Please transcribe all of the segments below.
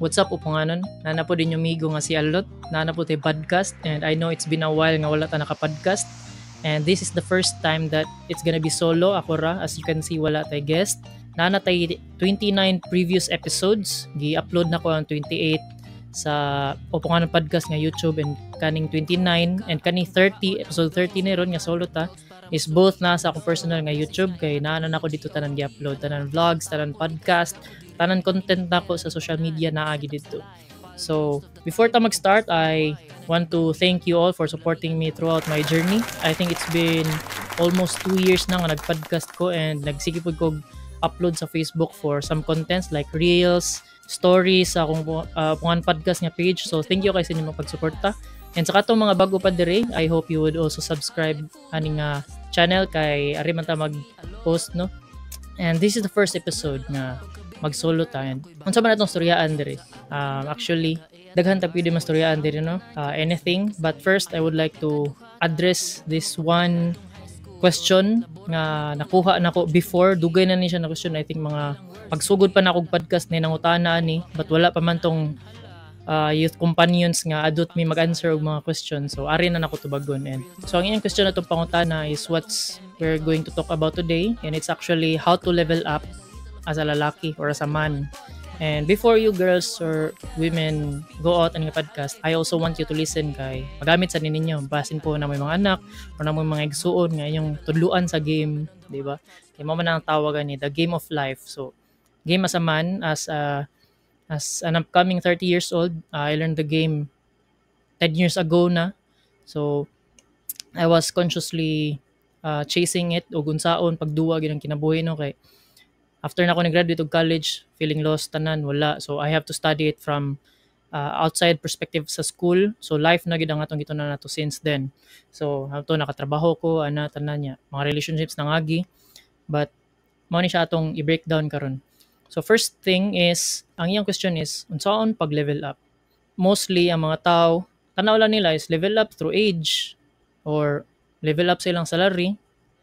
What's up, Uponganon? Naa na pod inyong migo nga si Alot. Naa na pod tay podcast and I know it's been a while nga wala ta naka-podcast. And this is the first time that it's gonna be solo ako ra. As you can see, wala tay guest. Naa na tay 29 previous episodes. Gi-upload na ko ang 28 sa Uponganon Podcast nga YouTube and kaning 29 and kaning 30, episode 30 ni ron nga solo ta is both na sa akong personal nga YouTube kay naa na nako dito tanan gi-upload, tanan vlogs, tanan podcast, tanan content nako sa social media naagi dito. So, before ta mag-start, I want to thank you all for supporting me throughout my journey. I think it's been almost 2 years na nga nag-podcast ko and nagsige pod ko upload sa Facebook for some contents like reels, stories sa akong Pungan Podcast nga page. So, thank you kay sa inyong pagsuporta. And sa katong mga bago pa dire, I hope you would also subscribe ani nga channel kay ari man ta mag-post, no. And this is the first episode nga mag-solo ta. And unsa man atong storyaan dire? Actually, daghan ta pwede mastoryaan dire, no? Anything. But first, I would like to address this one question nga nakuha nako before. Dugay na ni siya na question. I think mga pagsugod pa na akong podcast ni nangutana ani, but wala pa man tong youth companions nga adot mi mag-answer og mga question, so ari na nako tubagon. And so ang iyang question na itong pangutana is what's we're going to talk about today, and it's actually how to level up as a lalaki or as a man. And before you girls or women go out ang podcast, I also want you to listen kay magamit sa ninyo. Basin po na may mga anak or na may mga igsuon nga inyong tudluan sa game, di ba? Kay mao man ang tawagan ni the game of life. So, game as a man, as an upcoming 30 years old, I learned the game 10 years ago na. So, I was consciously chasing it ug unsaon pagduwa gyud ang kinabuhi, no, kay after na ako nag-graduate og college, feeling lost tanan, wala. So I have to study it from outside perspective sa school. So life na gid ang atong gitun-an nato since then. So ato nakatrabaho ko ana tanan niya, mga relationships nangagi. But mao ni siya atong i-breakdown karon. So first thing is, ang iyang question is unsaon pag level up. Mostly ang mga tao, tanaw lang nila is level up through age or level up sa ilang salary.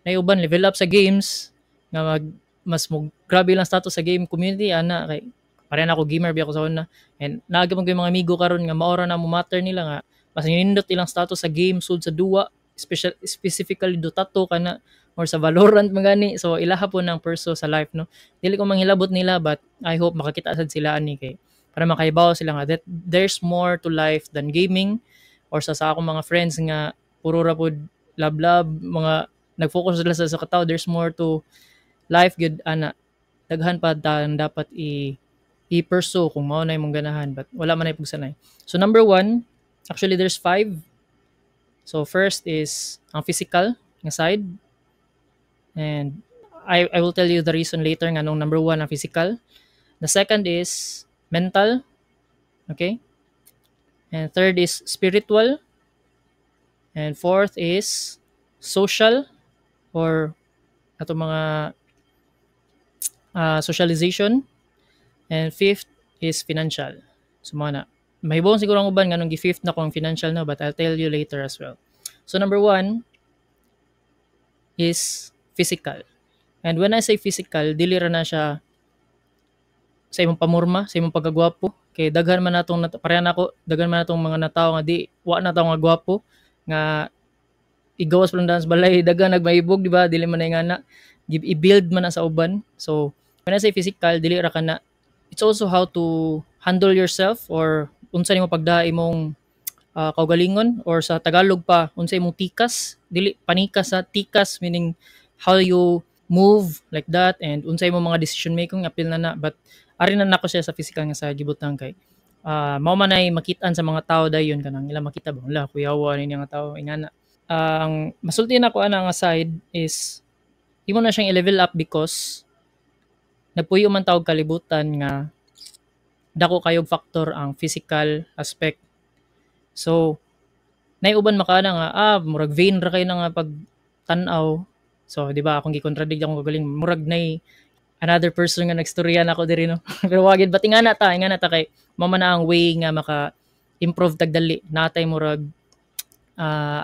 Nay uban level up sa games nga mag mas mo grabe lang status sa game community ana, kay pareha na ako, gamer biya ako sa una, and naa man mga amigo karon nga mao ra na mo matter nila nga mas nindot ilang status sa game sud sa duwa, special specifically Dota 2 kana or sa Valorant magani. So ilaha pod ng perso sa life, no. Dili ko manghilabot nila, but I hope makakita sad sila ani kay para makahibaw sila nga that there's more to life than gaming, or sa akong mga friends nga puro ra pod love love, mga nag-focus sila sa katawo, there's more to life gud ana. Daghan pa dapat i-pursue kung mao na imong ganahan, but wala man ay pugsanay. So number one, actually there's five. So first is ang physical nga side, and I will tell you the reason later nga nung number one ang physical. The second is mental, okay, and third is spiritual, and fourth is social or ato mga socialization, and fifth is financial. So mao na. Mahibong siguro ang uban nganong gi-fifth na kong financial, no, but I'll tell you later as well. So number one is physical. And when I say physical, dili ra na siya sa imong pamurma, sa imong pagkagwapo. Kay daghan man natong pareha nako, daghan man natong mga natawo nga di wa na tawo nga gwapo nga igawas pa lang sa balay, daghan nagmahibog, di ba? Dili man na ingana. I-build man na sa uban. So when I say physical, dili ra kana. It's also how to handle yourself or unsa nimo pagdaa imong kaugalingon, or sa Tagalog pa, unsa imong tikas, dili panikas sa tikas, meaning how you move like that and unsa imong mga decision making, apil na na. But ari na nako siya sa physical nga sa gibutang kay mao man ay makitaan sa mga tao dayon, kanang ila makita ba, wala kuyawa ni nga tao ingana. Ang masulti nako ana nga side is imo na siyang i-level up because nagpuyo man tawag kalibutan nga dako kayog factor ang physical aspect. So nay uban makaana nga murag vain ra kayo na nga pag tan-aw. So di ba akong gi-contradict akong kagaling, murag nay another person nga nagstorya nako diri, no. Pero wagid but ingana ta kay mao man na ang way nga maka improve tagdali natay murag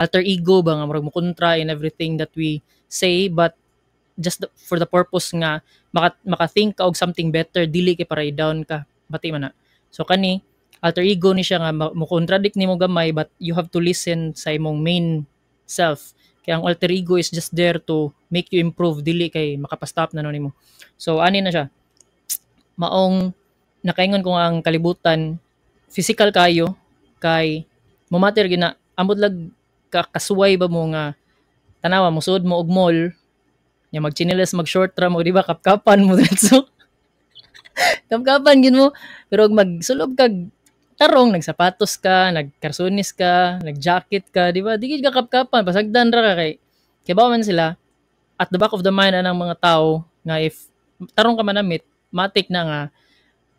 alter ego ba nga murag mo kontra in everything that we say, but just for the purpose nga maka maka-think ka og something better, dili kay para i-down ka, bati man na. So kani alter ego ni siya nga mo contradict nimo gamay, but you have to listen sa imong main self. Kaya ang alter ego is just there to make you improve, dili kay makapastop na no nimo. So ani na siya. Maong nakaingon ko nga ang kalibutan physical kayo kay mo-matter gina ambot lag ka kasuway ba mo nga tanawa, musud mo og mall nya, magchinelas, mag short ra mo, di ba? Kapkapan mo diretso, kapkapan gid mo. Pero og magsulob kag tarong, nagsapatos ka, nagkarsunis ka, nagjacket ka, di ba? Di gid ka kapkapan, pasagdan ra ka kay kibaw man sila at the back of the mind anang mga tao nga if tarong ka manamit, matik na nga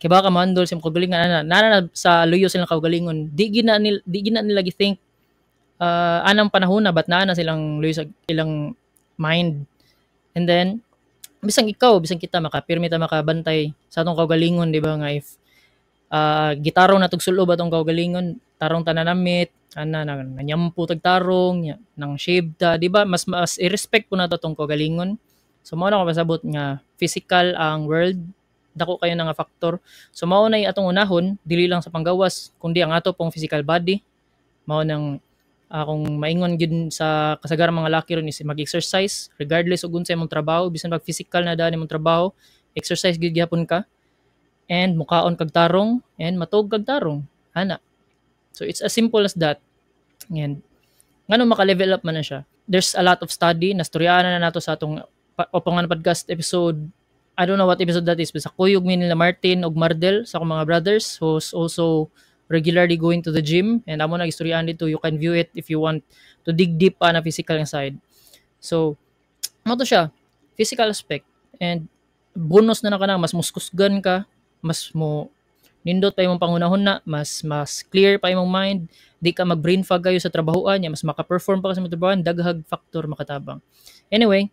kibaw ka mandol sa imong kaugalingon ana nana na sa luyo silang kaugalingon. Di gid na nila gi-think anang panahon na, but naa na silang luyo sa ilang mind. And then bisan ikaw, bisan kita, makapirmi ta makabantay sa atong kaugalingon, di ba, nga if gitarong na tog sulob atong kaugalingon, tarong ta nanamit ana, nanyampo tag tarong nya, nang shave ta, di ba? Mas i-respect po nato atong kaugalingon. So mao na ko pasabot nga physical ang world, dako kayo na nga factor. So mao na atong unahon, dili lang sa panggawas kundi ang ato pong physical body. Mao nang akong maingon gyud sa kasagaran mga laki ron is mag-exercise regardless og unsa imong trabaho. Bisan pag physical na daan imong trabaho, exercise gyud gihapon ka and mukaon kag tarong and matug kag tarong ana. So it's as simple as that. And ngano maka-level up man na siya, there's a lot of study nastoryaan na nato sa atong Opongan podcast episode. I don't know what episode that is, basta kuyog mi nila Martin og Mardel sa akong mga brothers who's also regularly going to the gym, and amo na istoryaan dito. You can view it if you want to dig deep pa na physical nga side. So mao to siya, physical aspect. And bonus na na ka na mas muskusgan ka, mas mo nindot pa imong panghunahuna, mas clear pa imong mind, di ka mag brain fog kayo sa trabahoan nya, mas maka-perform pa ka sa imong trabahoan, daghag factor makatabang. Anyway,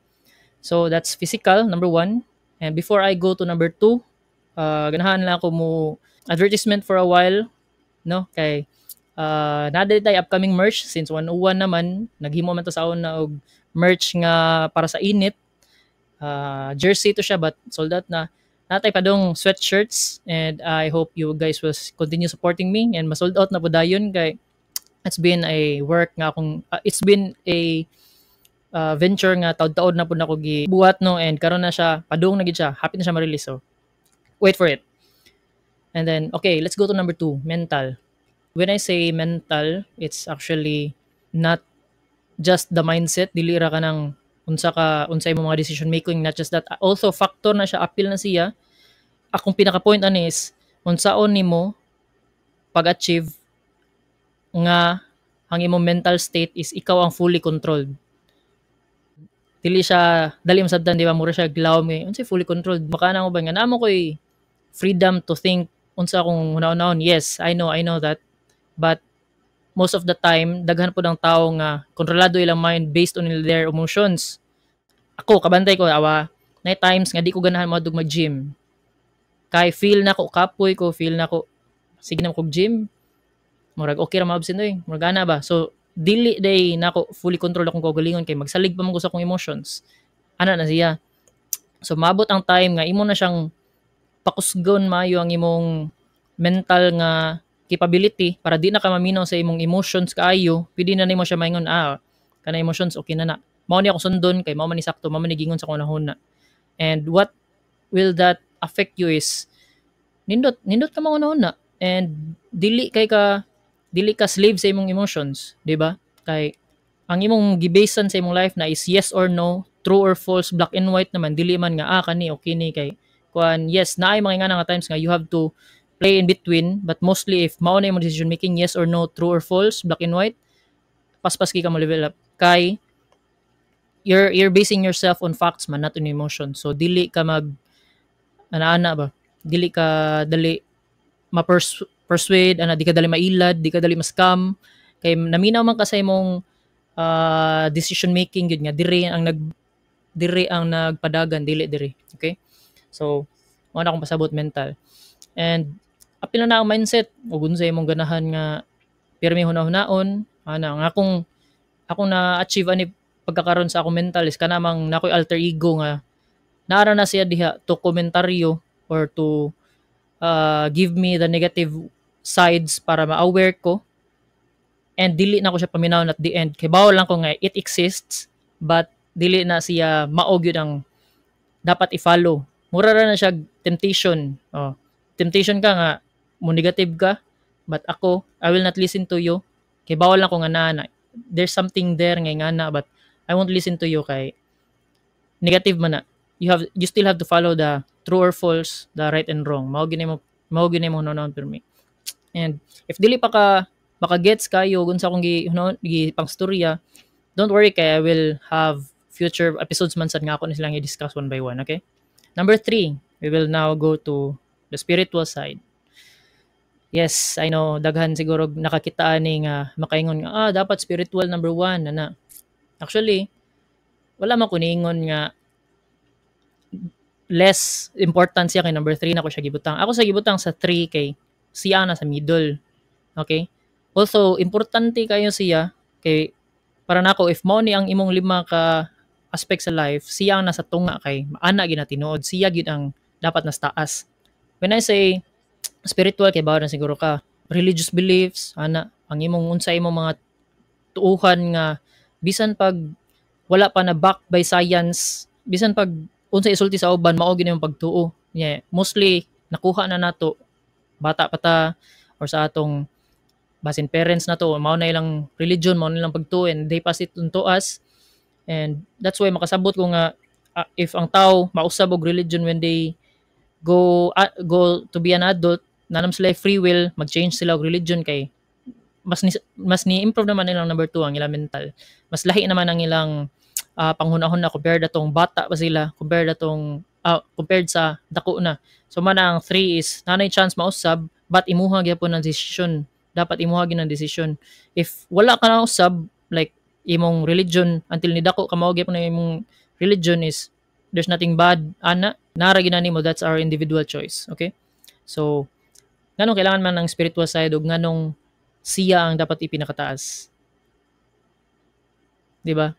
so that's physical number one. And before I go to number two, ganahan lang ako mo advertisement for a while, no? Kay naa tay upcoming merch since 101 naman, naghimo man to sa una og merch nga para sa init. Jersey to siya, but sold out na. Naa tay padung sweatshirts, and I hope you guys will continue supporting me and ma-sold out na po dayon kay it's been a work nga akong it's been a venture nga taod-taod na pud nako gibuhat, no? And karon na siya, padung na gid siya, happy na siya ma-release, so wait for it. And then, okay, let's go to number two, mental. When I say mental, it's actually not just the mindset, dili ra ka ng unsa ka unsa imong mga decision making, not just that. Also factor na siya, apil na siya. Akong pinaka point ani is unsaon nimo pag-achieve nga ang imong mental state is ikaw ang fully controlled. Dili siya dali masabtan, di ba? Mura siya glawom eh. Unsay fully controlled? Baka na mo ba nga namo ko'y freedom to think unsa akong hunahunahon? Yes, I know that. But most of the time, daghan pud ang tao nga kontrolado ilang mind based on their emotions. Ako, kabantay ko, awa, na times nga di ko ganahan moadtog mag-gym. Kay feel na ko kapoy ko, feel na ko sige na kog gym. Murag okay ra ma-absent oy. Murag ana ba? So dili day nako fully control akong kaugalingon kay magsalig pa man ko sa akong emotions. Ana na siya. So maabot ang time nga imo na siyang pakusgon maayo ang imong mental nga capability para di na ka maminaw sa imong emotions kaayo, pwede na nimo siya maingon, "Ah, kana emotions, okay na na. Mao ni ako sundon kay mao man ni sakto, mao man ni gingon sa akong hunahuna." And what will that affect you is nindot nindot ka manghunahuna and dili ka slave sa imong emotions, di ba? Kay ang imong gibasean sa imong life na is yes or no, true or false, black and white naman, dili man nga ah kani okay ni kay kuan. Yes, naay mga nga times nga you have to play in between, but mostly if mao na imong decision making, yes or no, true or false, black and white, paspas ka mo level up kay you're basing yourself on facts man, not on emotion. So dili ka mag ana-ana ba, dili ka dali ma-persuade ana, di ka dali mailad, di ka dali ma-scam kay naminaw man ka sa imong decision making gyud nga diri ang nagpadagan, dili diri. Okay, so mao na akong pasabot, mental. And apil na ang mindset ug unsa imong ganahan nga pirmi hunahunaon ana. Nga akong akong na-achieve ani pagkakaron sa akong mental is kanamang nakoy alter ego nga naara na siya diha to komentaryo or to Give me the negative sides para ma-aware ko and dili na ko siya paminawon at the end kay bawal lang ko nga it exists, but dili na siya mao gyud ang dapat i-follow. Mura ra na siya temptation. Oh, temptation ka nga mo negative ka, but ako, I will not listen to you kay bawal lang ko nga naa na there's something there nga ngana, but I won't listen to you kay negative man na. You still have to follow the true or false, the right and wrong. Mao gini mo hunahon pirmi. And if dili pa ka makagets kayo kung sa akong gi pang storya, don't worry kay I will have future episodes man sad nga ako ni silang i-discuss one by one, okay? Number three, we will now go to the spiritual side. Yes, I know, daghan siguro nakakita ani nga makaingon nga, "Ah, dapat spiritual number one," ana. Actually, wala man ko niingon nga less important siya kay number 3 na ko siya gibutang. Ako sa gibutang sa 3 kay siya na sa middle. Okay? Also, importante kayo siya kay para nako, if mao ni ang imong lima ka aspect sa life, siya ang nasa tunga kay ana gyud na tinuod, siya gyud ang dapat nasa taas. When I say spiritual, kay bawal na siguro ka religious beliefs, ana, ang imong unsa imong mga tuuhan nga bisan pag wala pa na backed by science, bisan pag unsa isulti sa uban, mao gyud imong pagtuo. Yeah, mostly nakuha na nato bata pa ta or sa atong basin parents na to, mao na ilang religion, mao na ilang pagtuo, and they pass it on to us. And that's why makasabot ko nga if ang tao mausab og religion when they go to be an adult, naa naman sila free will, mag-change sila og religion kay mas ni improve naman nilang number two, ang ilang mental. Mas lahi naman ang ilang panghunahon na compared atong bata pa sila, compared sa dako na. So man ang 3 is nanay chance mausab, but imuha gyapon ang decision. Dapat imuha gyud ang decision. If wala ka na usab, like imong religion until ni dako ka, mao gyapon na imong religion, is there's nothing bad ana, nara gyud nimo. That's our individual choice, okay? So nganong kailangan man ng spiritual side ug nganong siya ang dapat ipinakataas? Di ba?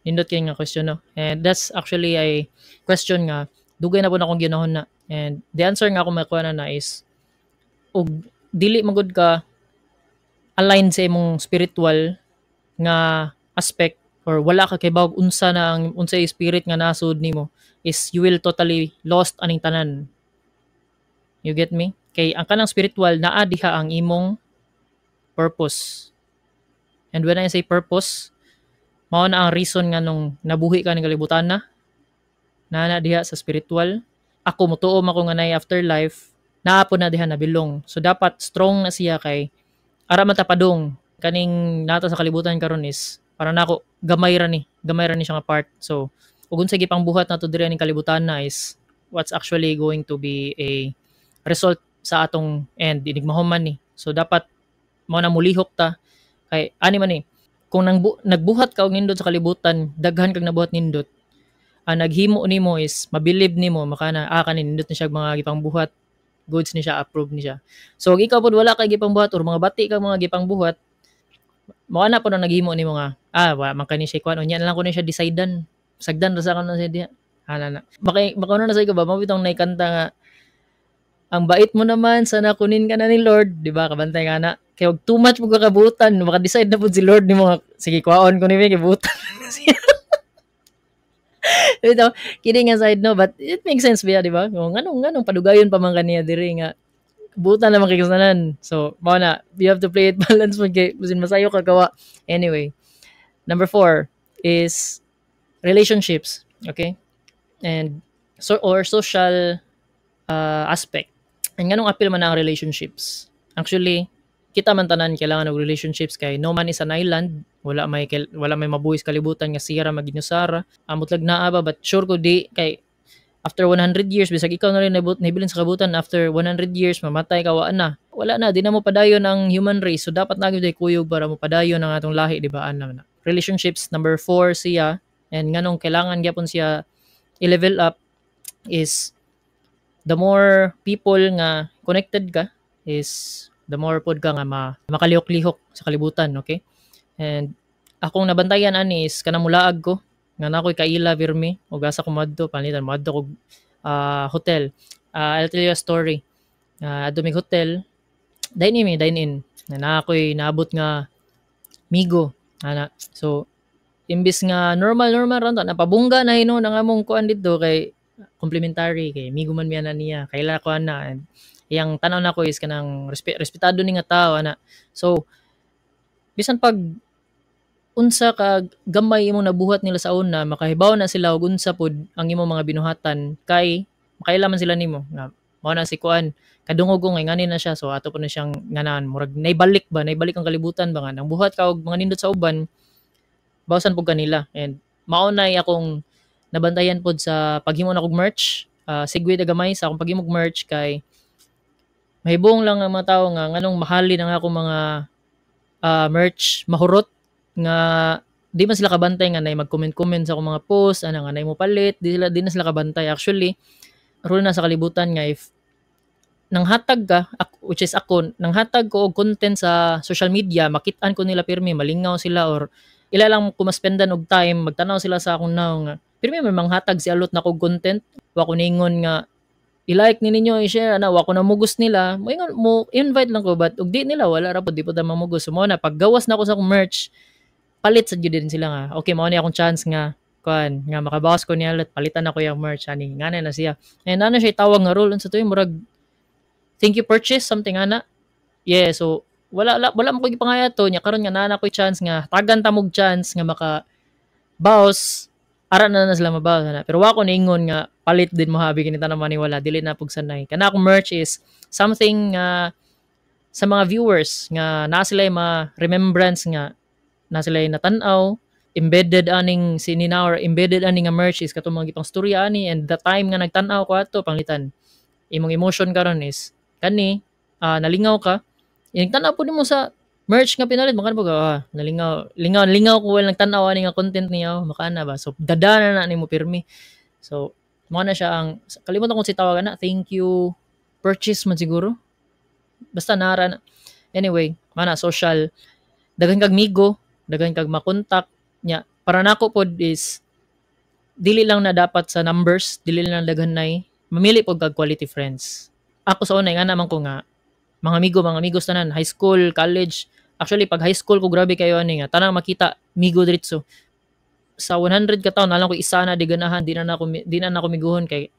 Nindot kay nga question, no? And that's actually a question nga dugay na po na akong ginahon na. And the answer nga ako makuha na na is og dili magud ka aligned sa imong spiritual nga aspect or wala ka kay unsa na ang unsa spirit nga nasud nimo is you will totally lost aning tanan. You get me? Kay ang kanang spiritual, naa diha ang imong purpose. And when I say purpose, mao na ang reason nga nung nabuhi ka ng kalibutan na na diha sa spiritual. Ako mutuo man ko nga naay afterlife, naa po na diha na belong. So dapat strong na siya kay ara man ta padung. Kaning nata sa kalibutan karon is para nako gamay ra ni siya nga part. So ug unsa gipang buhat nato diri ning kalibutan na is what's actually going to be a result sa atong end inig mahuman ni. So dapat mo na mulihok ta kay ani man ni, kung nang nagbuhat ka og nindot sa kalibutan, daghan kag nabuhat nindot, ang naghimo nimo is mabilib nimo makana, "Ah, kani nindot ni siya mga gipangbuhat, goods ni siya, approve ni siya." So ug ikaw pod wala kay gipangbuhat or mga bati ka mga gipangbuhat, mao na pod ang naghimo nimo nga, "Ah, wala man kani siya kuan, unya na lang ko ni siya decidean, sagdan ra sa kanon siya diha," ana na. Baka baka na sa ba mao bitong naikanta nga, "Ang bait mo naman, sana kunin ka na ni Lord," di ba? Kabantay nga na. Kay og too much mo kabutan, maka-decide na pud si Lord nimo nga, "Sige, kuhaon ko ni kay butan." Ito, kidding aside, no, but it makes sense ba, di ba? Kung nganong padugayon pa man kaniya diri nga butan naman kay kasanan. So, mao na, you have to play it balance mo kay basin masayo ka gawa. Anyway, number four is relationships, okay? And so or social aspect. And nganong apil man ang relationships? Actually, kita man tanan kailangan og relationships kay no man is an island, wala may mabuhi sa kalibutan nga siya ra maginusara. Amot lag naa ba, but sure ko di kay after 100 years, bisag ikaw na rin nabilin sa kabutan, after 100 years mamatay ka, wa na. Wala na, di na mo padayon ang human race. So dapat na gyud kuyog para mo padayon ang atong lahi, di ba? Ana na. Relationships, number four siya, and nganong kailangan gyapon siya i-level up is the more people nga connected ka is the more pod ka nga makalihok-lihok sa kalibutan, okay? And akong nabantayan ani is kanang mulaag ko nga na ako'y kaila pirmi ug asa ko moadto, panalitan moadto kog hotel. I'll tell you a story. Adto mig hotel, dine in mi, dine in. Na naa ko'y naabot nga migo ana. So imbis nga normal normal ra ta, napabungga na hinuon ang among kuan didto kay complimentary kay migo man mi ana niya. Kaila ko ana and iyang tan-aw nako is kanang respetado ni nga tawo ana. So bisan pag unsa ka gamay imong nabuhat nila sa una, makahibaw na sila og unsa pod ang imong mga binuhatan kay makaila man sila nimo nga mao na si kuan, kadungog ko nga ngani na siya, so ato po na siyang nganan, murag naibalik ba, naibalik ang kalibutan ba nga nang buhat ka og mga nindot sa uban, bawasan pud kanila. And mao na akong nabantayan pod sa paghimo nakog merch, segue na gamay sa akong paghimog merch kay mahibong lang ang mga tao nga nganong mahalin ang akong mga merch, mahurot nga di man sila kabantay nga nay mag-comment-comment sa akong mga post ana nga nay mo palit, di na sila kabantay. Actually, rule na sa kalibutan nga if nanghatag ka, which is ako, nanghatag ko og content sa social media, makit-an ko nila pirmi, malingaw sila or ila lang ko maspendan og time, magtanaw sila sa akong nawong nga pirmi may manghatag si Alot na kog content. Wa ko ningon nga i-like ni ninyo, i-share ana, wa ko namugos nila, moingon mo invite lang ko, but ug di nila, wala ra pud, di pud ta mamugos. So mao na paggawas na ko sa akong merch, palit sad gyud din sila nga okay, mao ni akong chance nga kuan nga makabawas ko ni Alot, palitan ako yung merch ani ngana na siya. And ano siya tawag nga rule unsa to, yung murag thank you purchase something ana. Yeah, so wala wala, wala mo ko gipangaya to nya karon nga naa na ko'y chance nga tagan ta mog chance nga maka bawas, ara na na sila mabawas ana. Pero wa ko niingon nga palit din mo habi kini tanan maniwala, dili na pug sanay. Kana akong merch is something nga sa mga viewers nga naa sila ma remembrance nga na sila natan-aw embedded aning sinina or embedded ani nga merch is katong mga gipang storya ani and the time nga nagtan-aw ko ato. Panglitan imong emotion karon is kani, nalingaw ka inig tan-aw pud nimo sa merch nga pinalit, makaano po ka, ah, nalingaw lingaw lingaw ko while nagtan-aw ani nga content niya, makaana ba. So dada na na nimo pirmi. So mao na siya ang kalimutan ko si tawag ana, thank you purchase man siguro, basta nara na. Anyway, mao na social, daghan kag migo, daghan kag makontak nya. Para nako pod is dili lang na dapat sa numbers, dili lang daghan nay, mamili pod kag quality friends. Ako sa una nga naman ko nga mga amigo, mga amigos tanan, high school, college. Actually, pag high school ko, grabe kayo ani nga tanang makita migo diretso. Sa 100 ka taon, nalang ko isa na di ganahan, di na nako miguhon kay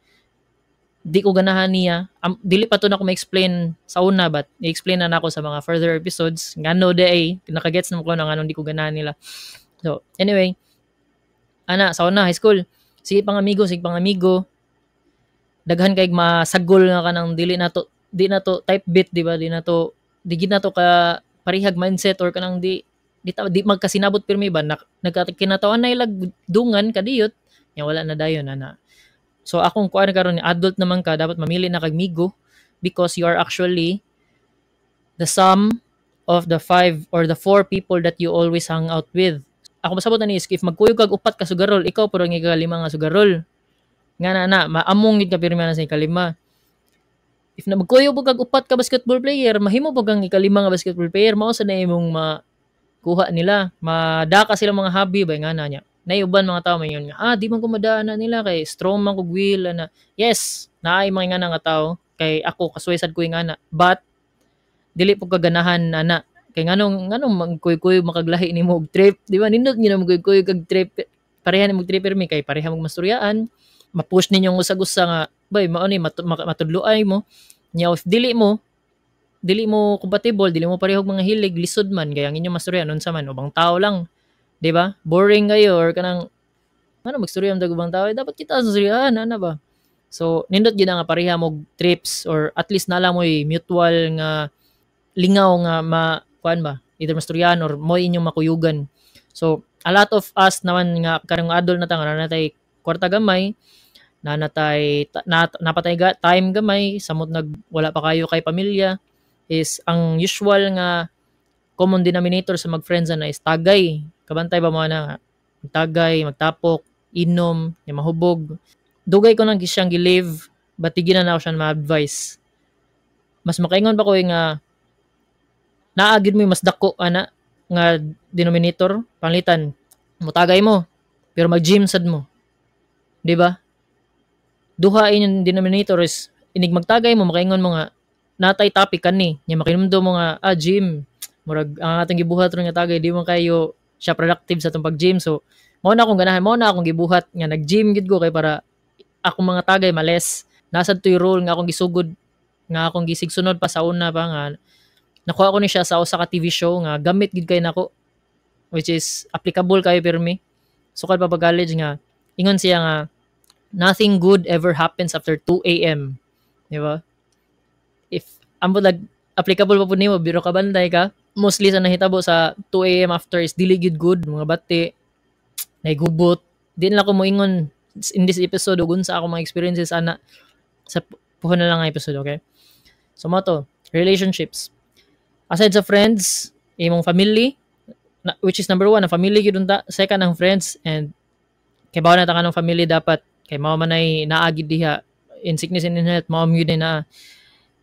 di ko ganahan niya. Dili pa to na ako ma-explain sa una, but i-explain na nako sa mga further episodes. Ngano di ay nakagets na ko na nganong di ko ganahan nila. So, anyway, ana sa una high school, sige pang amigo, sige pang amigo. Daghan kay masagol nga kanang dili na to, di na to type beat, di ba? Di na to, di gid na to ka parehag mindset or kanang di magkasinabot pirmi ba, nagkinatawan na ilag dungan kadiyot nya wala na dayon ana. So akong kuan karon, adult naman ka, dapat mamili na kag migo because you are actually the sum of the five or the four people that you always hang out with. Ako masabot na ni is if magkuyog kag upat ka sugarol, ikaw puro ang ikalima nga sugarol. Nga na na, maamong gid ka pirmi na sa ikalima. If na magkuyog kag upat ka basketball player, mahimo pud kang ikalima nga basketball player, mao sa na imong makuha nila. Madaka sila mga hobby ba nga na niya. Nay uban mga tao mayon nga, ah, di man ko madaan na nila kay strong man kog will ana. Yes, naay mga ingana nga tao kay ako kasuway sad ko ingana. But dili pud ka ganahan ana kay nganong magkuy-kuy makaglahi nimo og trip, di ba? Nindot gyud na magkuy-kuy kag trip, pareha ni mag trip mi kay pareha mong mastoryaan, ma-push ninyo ang usag-usa nga bay mao ni matudloay mo nya. If dili mo compatible, dili mo parehog mga hilig, lisod man kay ang inyong mastoryaan unsa man, ubang tao lang, di ba? Boring kayo or kanang ano magstorya ang ubang tao, eh, dapat kita sa storyaan ana ba. So nindot gyud nga pareha mo trips or at least nala mo'y mutual nga lingaw nga ma kuan ba, either mastoryahan or mo inyong makuyugan. So a lot of us naman nga karong adult na ta nga naa natay kwarta gamay, naa natay na, napatay ga, time gamay, samot nag wala pa kayo kay pamilya, is ang usual nga common denominator sa mag-friends na is tagay. Kabantay ba mo na tagay, magtapok, inom, ya mahubog. Dugay ko nang siyang gi-live, but di na ako siya ma-advise. Mas makaingon pa ko nga naa gyud mo mas dako ana nga denominator. Panglitan mutagay mo pero mag-gym sad mo, di ba? Duha inyong denominator is inig magtagay mo, makaingon mo nga Natay topic kani nya makinumdum mo nga, ah, gym, murag ang atong gibuhat ron nga tagay di mo kayo siya productive sa atong pag-gym. So mao na akong ganahan, mao na akong gibuhat nga nag-gym gid ko kay para akong mga tagay ma-less. Nasa to'y rule nga akong gisugod, nga akong gisigsunod pa sa una pa, nga nakuha ko ni siya sa usa ka TV show nga gamit gid kay nako, which is applicable kayo pirmi sukad pa pag college, nga ingon siya nga nothing good ever happens after 2 a.m., di ba? If ambot lag applicable pa pud nimo, biro ka, banday ka, mostly sa nahitabo sa 2 a.m. after is dili gid good, mga bati, naigubot. Di na ko moingon in this episode ug unsa ako mga experiences ana sa puhon na lang ang episode, okay? So mo to, relationships. Aside sa friends, imong family, na, which is number one, ang family gyud unta, second ang friends, and kay bawo na ta kanang family dapat kay mao man ay naagi diha in sickness and in health, mao gyud na.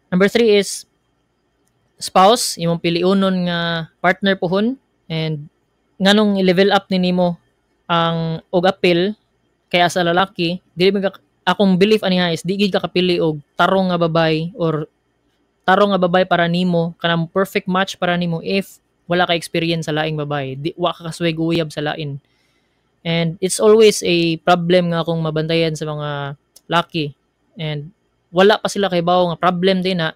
Number three is spouse, imong piliunon nga partner puhon. And nganong i-level up ni nimo ang og appeal kaya sa lalaki, dili man ka, akong belief ani is di gid ka kapili og tarong nga babay or tarong nga babay para nimo, kanang perfect match para nimo, if wala ka experience sa laing babay, di wa ka kasuway uyab sa lain. And it's always a problem nga akong mabantayan sa mga laki and wala pa sila kay bawo nga problem din na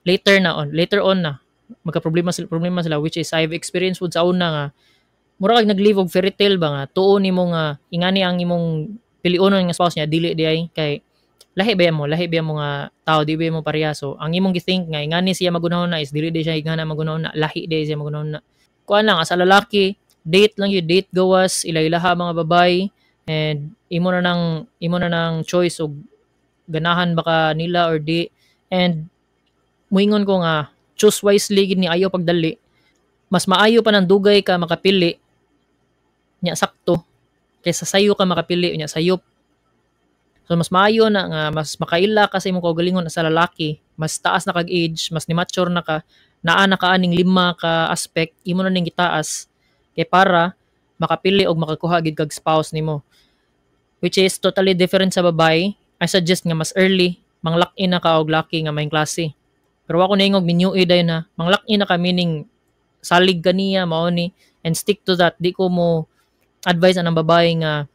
later on na magka problema sila, problema sila, which is I've experienced pud sa una nga mura kag nag-live og fairy tale ba, nga tuo nimo nga ingani ang imong piliunon nga spouse niya, dili di ay kay lahi ba mo nga tao, di ba mo pareha. So ang imong gi-think nga ingani siya magunahon na is dili di siya ingana magunahon na, lahi di siya magunahon na. Kuan lang, as a lalaki, date lang yun, date gawas, ila-ilaha mga babay, and imo na nang choice og ganahan ba ka nila or di. And muingon ko nga choose wisely gid ni, ayo pagdali. Mas maayo pa nang dugay ka makapili nya sakto kaysa sayo ka makapili nya sayop. So mas maayo na nga mas makaila ka sa imong kaugalingon sa lalaki, mas taas na kag age, mas ni mature na ka, naa na ka aning lima ka aspect, imo na ning gitaas kay para makapili og makakuha gid kag spouse nimo. Which is totally different sa babae. I suggest nga mas early mang-lock in na ka og laki nga may klase. Pero ako naingog minyo dayon na mang-lock in na ka, meaning salig ka niya, mao ni, and stick to that. Di ko mo advise anang babae nga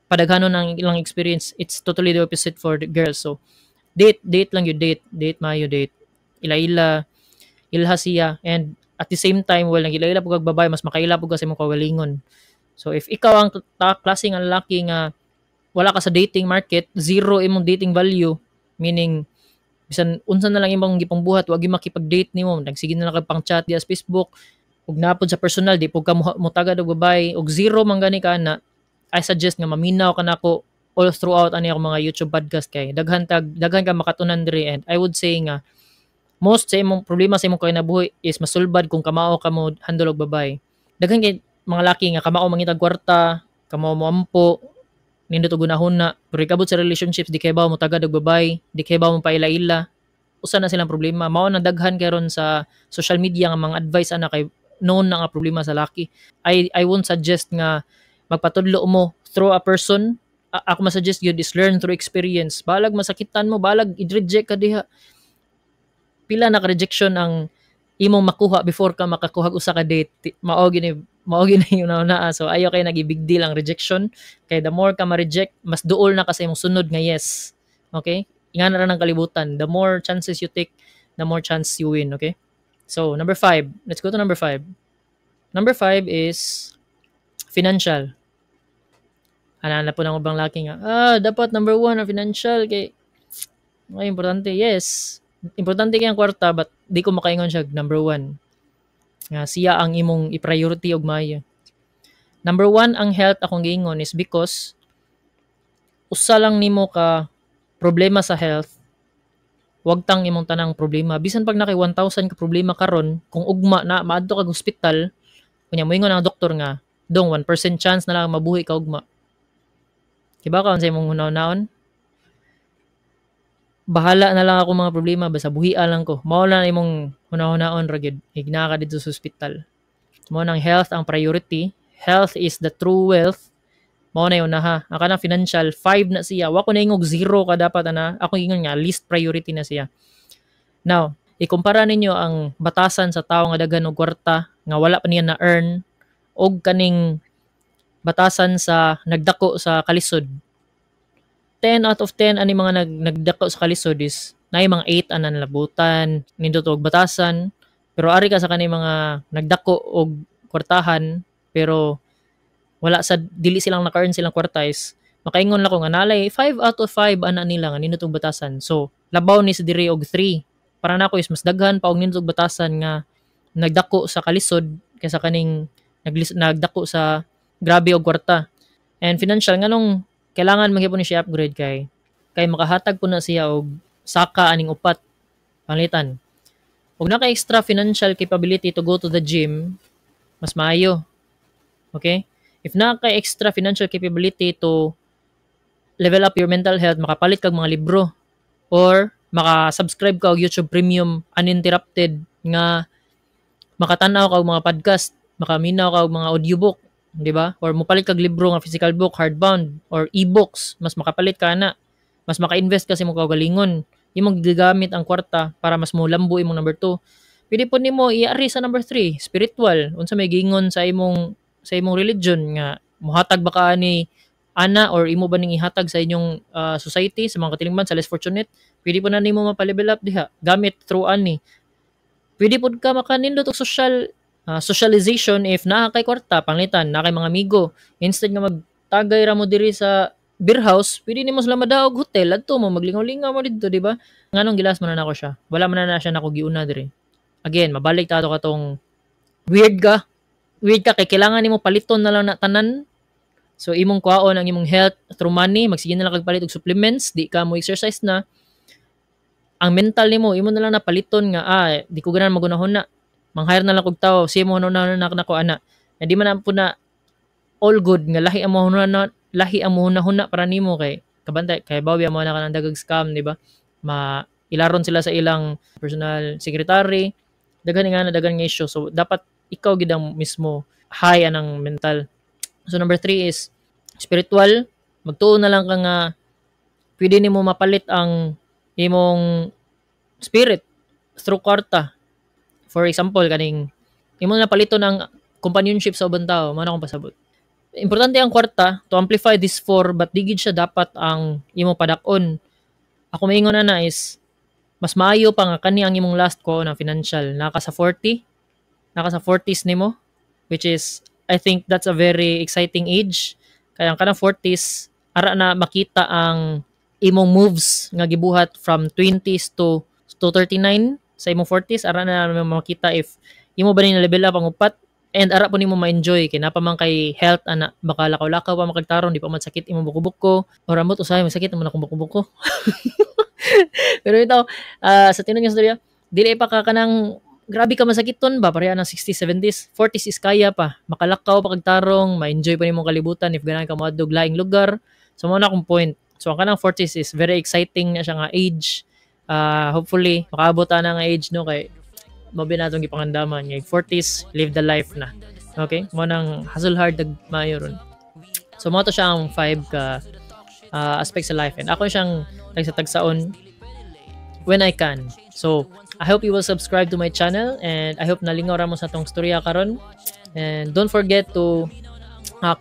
padaghanon ang ilang experience. It's totally the opposite for the girls. So date, date lang yun, date, date maayo, date, ila-ila, ilha siya, and at the same time, well, nag-ila-ila pud kag babae, mas makaila pud ka sa imong kaugalingon. So if ikaw ang klase nga lalaki nga wala ka sa dating market, zero imong dating value, meaning bisan unsa na lang imong gipangbuhat, wa gyud makipag-date nimo, nagsige na lang kag pang chat diya sa Facebook ug napod sa personal di pud ka motagad og babae, og zero man gani ka na, I suggest nga maminaw ka nako all throughout ani akong mga YouTube podcast kay daghan ka makatunan diri. And I would say nga most sa imong problema sa imong kinabuhi is masulbad kung kamao ka mo handle og babae. Daghan kay mga laki nga kamao mangitag kwarta, kamao mo ampo, nindot og hunahuna, pero ikabot sa relationships, di kay mo tagad og babae, di kay mo paila-ila. Usa na silang problema. Mao na daghan karon sa social media nga mga advice ana kay known na nga problema sa laki. I won't suggest nga magpatudlo mo through a person. Ako masuggest yun is learn through experience. Balag masakitan mo, balag i-reject ka diha. Pila na ka rejection ang imong makuha before ka makakuha usa ka date. Mao gini yung na. So ayo kay nagi big deal ang rejection kay the more ka ma-reject, mas duol na ka sa imong sunod nga yes. Okay? Ingana ra ng kalibutan. The more chances you take, the more chance you win, okay? So, number five. Let's go to number five. Number five is financial. Ana na po ng ubang laki nga, ah, dapat number one ang financial kay ay importante. Yes, importante kay ang kwarta, but di ko makaingon siya number one. Nga siya ang imong i-priority og maayo. Number one ang health, akong giingon, is because usa lang nimo ka problema sa health, wag tang imong tanang problema. Bisan pag nakay 1,000 ka problema karon, kung ugma na maadto kag ospital, kunya moingon ang doktor nga, "Dong, 1% chance na lang mabuhi ka ugma." Kiba ka sa imong hunaw-naon? Bahala na lang ako mga problema, basta buhia lang ko. Mao na imong hunaw-hunaon ra gyud. Higna ka dito sa ospital. Mao nang health ang priority. Health is the true wealth. Mao na yun na ha. Ang kanang financial, 5 na siya. Wa ko na ingog zero ka dapat ana. Ako ingon nga least priority na siya. Now, ikumpara ninyo ang batasan sa tao nga daghan og kwarta nga wala pa niya na-earn og kaning batasan sa nagdako sa kalisod. 10 out of 10 ani mga nagdako sa kalisod is naay mga 8 anan labutan, nindot og batasan, pero ari ka sa kani mga nagdako og kwartahan pero wala sa dili silang naka-earn silang kwarta is makaingon lang ko nga nalay 5 out of 5 ana nila nga nindot og batasan. So, labaw ni sa diri og 3. Para nako is mas daghan pa og nindot og batasan nga nagdako sa kalisod kaysa kaning nagdako sa grabe og kwarta. And financial, nganong kailangan man gyapon ni siya upgrade kay makahatag po na siya og saka aning upat. Panglitan. Og naka extra financial capability to go to the gym, mas maayo. Okay? If naka extra financial capability to level up your mental health, makapalit kag mga libro or maka-subscribe ka og YouTube Premium uninterrupted nga makatan-aw ka og mga podcast, makaminaw ka og mga audiobook, di ba? Or mopalit kag libro nga physical book, hardbound or e-books, mas makapalit ka na. Mas maka-invest ka sa imong kaugalingon. Imong gigamit ang kwarta para mas molambo imong number 2. Pwede po nimo iari sa number 3, spiritual. Unsa may giingon sa imong religion nga muhatag ba ka ani ana or imo ba ning ihatag sa inyong society, sa mga katilingban, sa less fortunate, pwede po na nimo mapa-level up diha gamit through ani. Pwede pod ka makanindot og socialization if naa kay kwarta. Panglitan, naa kay mga amigo, instead nga magtagay ra mo diri sa beer house, pwede nimo sila madaog hotel, adto mo maglingaw-lingaw mo didto, di ba? Nganong gi-last man na nako siya? Wala man na siya nako giuna diri. Again, mabalik ta ato katong weird ka. Weird ka kay kailangan nimo paliton na lang na tanan. So imong kuhaon ang imong health through money, magsige na lang kag palit og supplements, di ka mo exercise na. Ang mental nimo, imo na lang napaliton nga di ko ganahan magunahuna. Mang-hire na lang kog tawo, siya mo na nako ana. Na di man na po na all good nga lahi ang mohuna-huna para nimo kay kabantay kay bawi mo na ka ng dagag scam, di ba? Ma ilaron sila sa ilang personal secretary, daghan nga na daghan nga issue. So dapat ikaw gid ang mismo high anang mental. So number 3 is spiritual. Magtuo na lang ka nga pwede nimo mapalit ang imong spirit through kwarta. For example, kaning imo na paliton ang companionship sa ubang tao, mao na akong pasabot. Importante ang kwarta to amplify this four, but di gid siya dapat ang imo padak-on. Ako maingon na na is mas maayo pa nga kani ang imong last ko ng financial. Naka sa 40, naka sa 40s nimo, which is I think that's a very exciting age. Kaya ang kanang 40s ara na makita ang imong moves nga gibuhat from 20s to 39. Sa imong 40s ara na makita if imo ba ni level up ang upat and ara po nimo ma-enjoy kay napa man kay health ana, baka lakaw-lakaw pa makagtarong, di pa man sakit imong buko-buko or amot usahay masakit man akong buko-buko. Pero ito sa tinuod nga storya, dili pa ka kanang grabe ka masakiton ba pareha ng 60s, 70s. 40s is kaya pa makalakaw pa kag tarong, ma-enjoy pa nimong kalibutan if ganahan ka moadtog laing lugar. So mao na akong point. So ang kanang 40s is very exciting na siya nga age. Hopefully makaabot ta na nga age, no, kay mao na atong gipangandaman nga 40s, live the life na. Okay, mo nang hustle hard dag maayo ron. So mo to siya ang 5 ka aspect sa life and ako siyang tagsa-tagsaon when I can. So I hope you will subscribe to my channel and I hope nalingaw ra mo sa atong storya karon. And don't forget to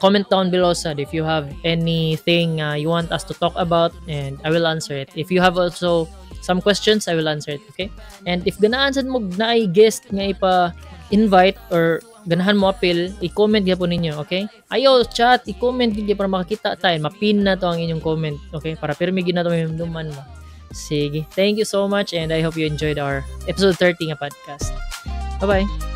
comment down below sad if you have anything you want us to talk about and I will answer it. If you have also some questions, I will answer it, okay? And if ganahan sad mo naay guest nga ipa-invite or ganahan mo apil, i-comment gyapon ninyo, okay? Ayo chat, i-comment gid para makakita tayo, mapin na to ang inyong comment, okay? Para pirmi gid na to mahimduman mo. Sige. Thank you so much and I hope you enjoyed our episode 30 nga podcast. Bye-bye.